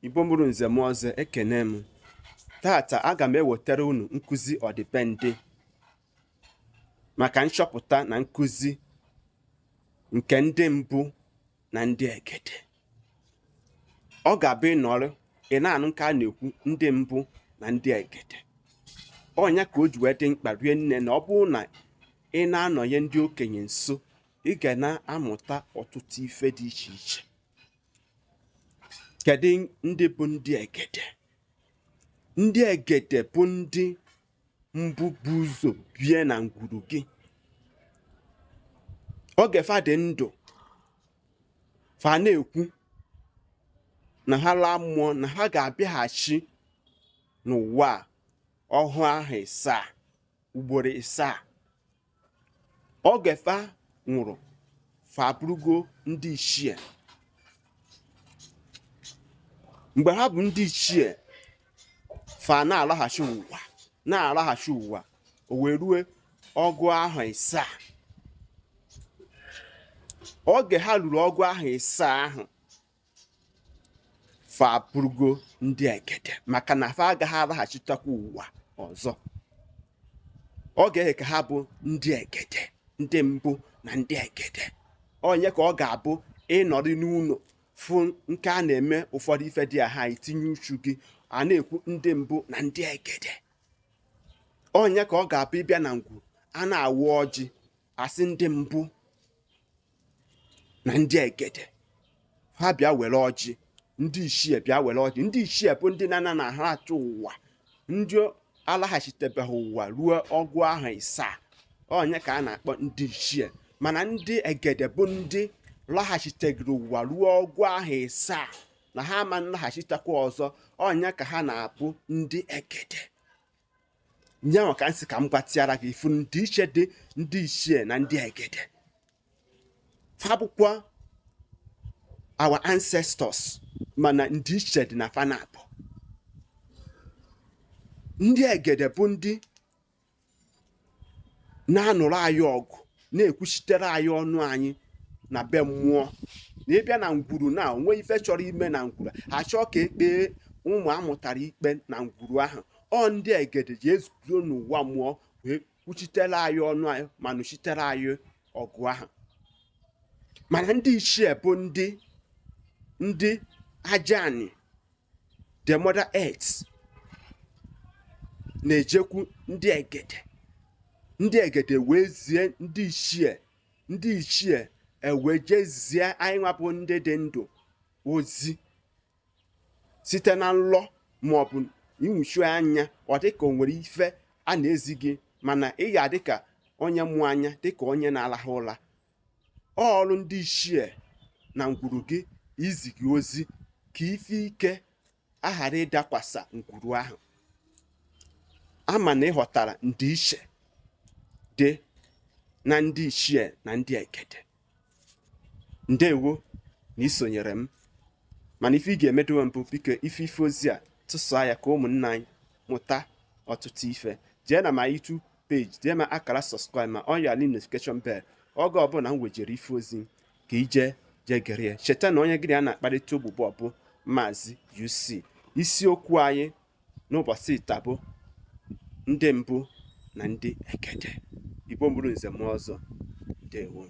Igbo mụrụ nze mụọ ọzọ, ekene m. Tata aga m ewetara unu nkụzi ọdịbendị maka nchọpụta na nkụzi nke ndị mbụ na ndị egede. Ọ ga-abụ ịnọrọ ị na-anụ nke a na-ekwu ndị mbụ na ndị egede. Ọnya ka o ji wee dị mkpa rie nne na ọ bụrụ na ị na-anọnye ndị okenye nso, ị ga na-amụta ọtụtụ ife dị iche iche. Kedu ndị bụ ndị egede? Ndị egede bụ ndị mbụ bụ ụzọ bie na ngwuru gị. Oge fa dị ndụ, fa na-ekwu na ha laa mmụọ na ha ga-abịaghachi n'ụwa a ọhụ ahụ ịsaa, ugboro ịsaa. Oge fa nwụrụ, fa abụrụgo ndị ichie. Mgbe ha bụ ndị ichie, fa na-alaghachi ụwa, na-alaghachi ụwa, o wee rue ọgụ ahụ ịsaa. Oge ha ruru ọgụ ahụ ịsaa ahụ, fa abụrụgo ndị egede, maka na fa agaghị alaghachitakwa ụwa ọzọ. Oge ka ha bụ ndị egede, ndị mbụ na ndị egede. Onye ka ọ ga-abụ ịnọrị n'ụlọ fụ nke a na-eme ụfọdụ ife dị ha, itinye uchu gị, a na-ekwu ndị mbụ na ndị egede. Onye ka ọ ga-abụ ịbịa na ngwu a na-awụ ọjị, asị ndị mbụ na ndị egede ha bịa were ọjị, ndị ichie bịa were ọjị. Ndị ichie bụ ndị na-ana na ha achọ ụwa, ndị alaghachitebeghị ụwa ruo ọgụ ahụ ịsaa. Onye ka a na-akpọ ndị ichie. Mana ndị egede bụ ndị laghachitegoro ụwa ruo ọgụ ahụ ịsaa na ha ama nlaghachitekwa ọzọ. Onye ka ha na-abụ ndị egede. Nyanwa ka nsị ka m gbatịara gị ifu ndị iche dị ndị ichie na ndị egede. Fa bụkwa our ancestors, mana ndị iche dị na fa na-abụ. Ndị egede bụ ndị na-anụrụ anyị ọgụ, na-ekwuchitere anyị ọnụ anyị na be mmụọ. Na ịbịa na ngwuru na onwe ife chọrọ ime na ngwuru, achọọ ka ekpee ụmụ amụtara ikpe na ngwuru ahụ, ọ ndị egede ji ezuro n'ụwa mmụọ wee kwuchitere anyị ọnụ anyị ma nụchitere anyị ọgụ ahụ. Mana ndị ichie bụ ndị ajani, the mother earth, na-ejekwu ndị egede. Ndị egede wee zie ndị ichie, ndị ichie ewee jezie anyị nwapụ ndị dị ndụ ozi site na nlọ maọbụ inwuchu anya. Ọ dịka o nwere ife a na-ezi gị, mana ị ga dịka onye mụ anya, dịka onye na-alahụ ụla. Ọrụ ndị ichie na ngwuru gị izi gị ozi ka ife ike aghara ịdakwasa ngwuru ahụ. Ama na ị ghọtara ndịiche dị na ndị ichie na ndị egede. Ndewo na isonyere m. Mana ife ị ga-emedowe mbụ, biko ife ife ozi a tụsaa ya ka ụmụnna anyị mụta ọtụtụ ife. Jee na ma YouTube page, jee ma akara subscribe ma on your notification bell. Oge ọbụla m wejere ife ozi ka ije jee gere ya. Cheta na onye gịnị a na-akparịta ogbugbo bụ Maazị UC. Isiokwu anyị n'ụbọchị taa bụ ndị mbụ na ndị egede. Igbo mụrụ nze mụọ ọzọ, ndewo.